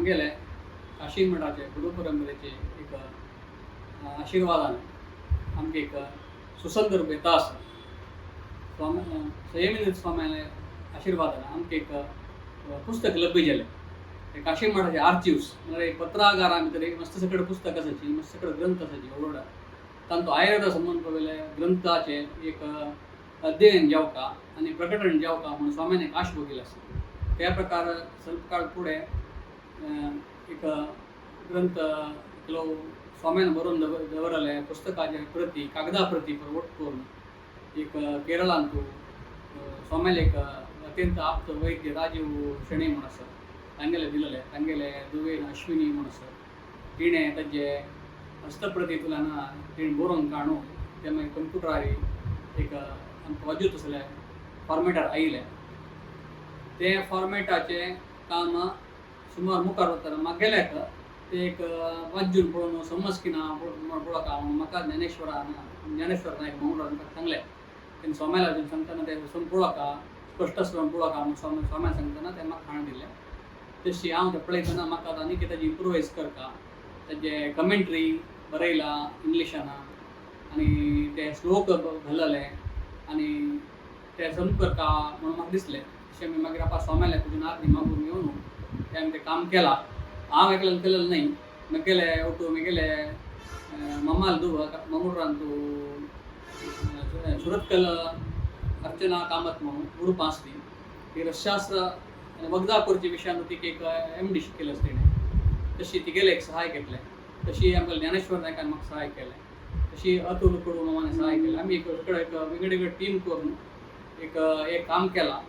आमगेले काशी मठाचे गुरू परंपरेचे एक आशिर्वादान आमकां एक सुसंदर्भ येता आसा. स्वामी संयमेंद्र स्वाम्याले आशिर्वादान आमकां एक पुस्तक लभ्य जालें. ते काशी मठाचे आर्चिव्स म्हळ्यार एक पत्रागारा भितर एक मस्त सकड पुस्तक आसाची, मस्त सकड ग्रंथ आसाची व्हड. तांचो आयुर्वेदा संबंद पळयले ग्रंथाचे एक अध्ययन जावका आनी प्रकटण जावका म्हणून स्वाम्यान एक आश भोगिल्ली आसा. त्या प्रकार स्वल्प काळ फुडें एक ग्रंथ एकलो स्वाम्यान बरोवन दवरले पुस्तकाचे प्रती, कागदा प्रती वट करून एक केरळांतू स्वाम्याले एक अत्यंत आप्त वैद्य राजीव शणै म्हूण आसा तांगेले दिलेले. तांगेले दुवेन अश्विनी म्हूण आसा, तिणें ताजे हस्तप्रतींतल्यान तिणें बरोवन काडून ते मागीर कंप्युटरार एक आमकां वाजूत आसलें फॉर्मेटार आयलें. तें फॉर्मेटाचें काम सुमार मुखार वतना म्हागेल्याक तें एक वाज्जून पळोवन समज की ना पळोवका म्हणून म्हाका ज्ञानेश्वरान, ज्ञानेश्वर नायक मंगळूरान म्हाका सांगलें. तेणें स्वाम्याला वचून सांगतना तें सम पळोवका, स्पश्ट आसलें पळोवका म्हणून स्वाम्यान सांगतना तें म्हाका हाडून दिलें. तशी हांव तें पळयतना म्हाका आतां आनी ताजी इम्प्रोवायज करता, ताजे कमेंट्री बरयला इंग्लिशान आनी ते श्लोक घालले आनी ते सम करता म्हणून म्हाका दिसलें. तशें आमी मागीर आपा स्वाम्याले तुजें आज्ञा मागून घेवन तें आमी तें काम केलां. हांव एकल्यान केलेलें न्हय, म्हगेले ओटू म्हगेले मम्माल धुव मंगळुरांतू सुरतकल अर्चना कामत म्हणून उडुपा आसा ती, ती रसशास्त्र आनी वखदां करचे विशयान तिका एक एम डी शिकिल्लें आसा तिणें. तशी तिगेलें एक सहाय घेतलें. तशी आमकां ज्ञानेश्वर नायकान म्हाका सहाय केलें. तशी अतुल कडू मामाने सहाय केलें. आमी एक सगळें एक विंगड विंगड टीम करून एक एक काम केलां.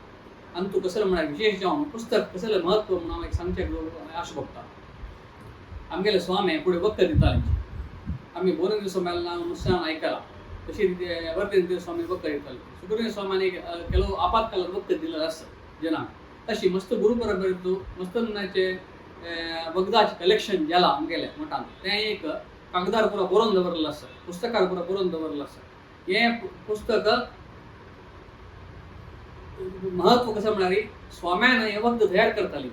आनी तूं कसलें म्हळ्यार विशेश जावन पुस्तक कसलें म्हत्व म्हणून हांव एक सांगचें आश भोगता. आमगेले स्वामी फुडें वखद दिताले, आमी बोरंदी स्वाम्याला नांव नुस्त्यान आयकलां. तशी वर्धेंद्र स्वामी वखद दिताले. सुब्रमण्य स्वाम्यान ಕೆಲವು ಆಪಾತ್ಕಾಲದ वखद दिलेलें आसा जनांक. तशी मस्त गुरू परंपरेंतू मस्त नमुन्याचे वखदाचें कलेक्शन जालां आमगेलें मठांत. तें एक कागदार पुरो बरोवन दवरलें आसा, पुस्तकार पुरो बरोवन दवरलें आसा. हें पुस्तक म्हत्व कशें म्हळ्यार स्वाम्यान हें वखद तयार करताली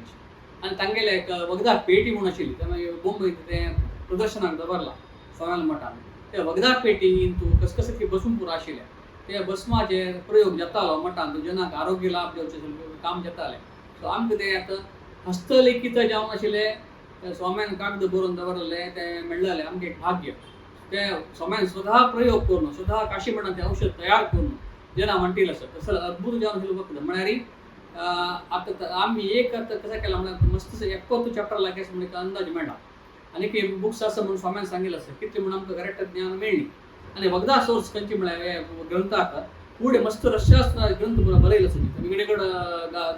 आनी तांगेलें एक वखदा पेटी म्हूण आशिल्ली, तें मागीर बोंबय तें प्रदर्शनाक दवरलां स्वाम्याल मठान. ते वखदा पेटी तूं कस कस की बसून पुरो आशिल्लें ते भस्माचे प्रयोग जातालो मठांत, जनाक आरोग्य लाभ दिवचें काम जातालें. सो आमकां तें आतां हस्तलिखित जावन आशिल्लें स्वाम्यान कागद बरोवन दवरलें तें मेळ्ळें आमकां एक भाग्य. तें स्वाम्यान स्वतः प्रयोग करून स्वतः काशी मठांत तें औषध तयार करून जना म्हणटील आसा तसो अद्भुत जावन आशिल्लें वखद. म्हळ्यार आतां आमी एक आतां कशें केलां म्हळ्यार मस्त 71 चॅप्टर लागीं आसा म्हणून एक अंदाज मेळ्ळा. आनी एक बुक्स आसा म्हणून स्वाम्यान सांगिल्लें आसा, कितलें म्हणून आमकां करेक्ट ज्ञान मेळ्ळी. आनी वखदां सोर्स खंयची म्हळ्यार ग्रंथाक फुडें मस्त रसशास्त्र ग्रंथ पुरा बरयलो आसा विंगड विंगड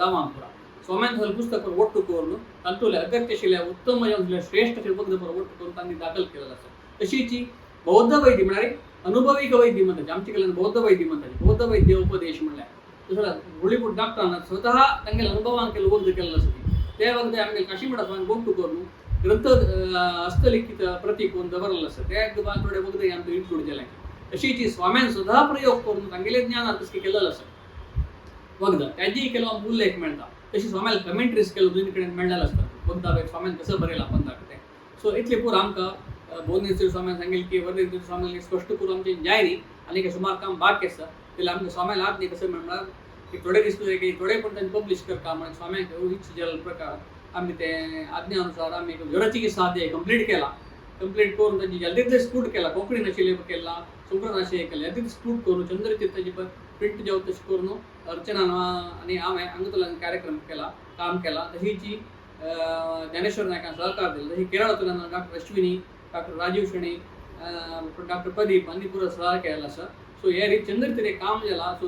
गांवांक पुरा स्वाम्यान थंय पुस्तक ಒಟ್ಟು करून तातूंतलें अगत्य आशिल्लें उत्तम आशिल्लें श्रेश्ठ अशें वखद पुरा ಒಟ್ಟು करून तांणी दाखल केलेलें आसा. तशीच बौद्ध वैद्य म्हळ्यार अनुभवीक वैद्य म्हणटात आमचे कडल्यान, बौद्ध वैद्य म्हणटात, बौद्ध वैद्य उपदेश म्हणल्यार दुसरो हुळीपूट डॉक्टरान स्वतः तांगेल्या अनुभवान केल्लें वखद केल्लें आसा. ते वखद आमगेले काशी मठांत ಒಟ್ಟು करून ग्रंथ हस्तलिखित प्रती करून दवरलें आसा. ते थोडे वखद आमकां इन्क्लूड जालें. तशीच स्वाम्यान स्वतः प्रयोग करून तांगेले ज्ञानान तशें केलेलें आसा वखद, ताजीय ಕೆಲವು उल्लेख मेळटा. तशी स्वाम्यान कमेंट्रीज केलो दोन कडेन मेळ्ळेलें आसता वखदां स्वाम्यान कसो बरयलां पंदाक तें. सो इतलें पुरो आमकां भुवनेश्वर स्वाम्यान सांगिल्लें की वर्धेंद्र स्वाम्यान स्पश्ट करून आमचें जाय न्ही आनी एक सुमार काम बाकी आसा. जाल्यार आमकां स्वाम्यान आज्ञा कशें म्हळ्यार एक थोडे दीस थोडे पण तांणी पब्लिश करता म्हळ्यार स्वाम्याक इच्छा जाल्ले प्रकार आमी ते आज्ञा अनुसार आमी जडचिकित्सा कंप्लीट केला. कंप्लीट करून ताजी जाल्यार स्फूट केला, कोंकणी नाशिल्लें केला, संस्कृत नाशिल्लें केलें, जाल्यार स्फूट करून चंद्रचित्राची प्रिंट जावं तशें करून अर्चना आनी हांवें हांगा कार्यक्रम केला, काम केला. तशीच ज्ञानेश्वर नायकान सहकार दिलो. तशी केरळांतल्यान doctor Ashwini, doctor Rajiv Shenoy, doctor Pradeep आनी पुरो सहकार केलेलो आसा. सो हे रीत चंद्रतिरे काम जाला. सो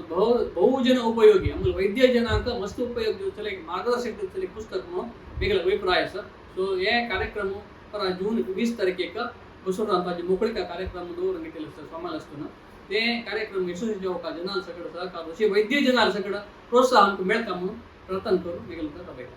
बहुजन उपयोगी, आमकां वैद्य जनांक मस्त उपयोग दिवचलें एक मार्गदर्शक दिवचलें पुस्तक म्हणून म्हगेलो अभिप्राय आसा. सो हे कार्यक्रम परा जून 20 तारखेक बसवरांताचे मोकळीका कार्यक्रम दवरून घेतिल्लो आसता स्वामाल आसतना ते कार्यक्रम यशस्वी जावपाक जनां सगळं सहकार अशें वैद्य जनां सगळं प्रोत्साहन मेळटा म्हणून प्रार्थना करून म्हगेलें उतर दाबयता.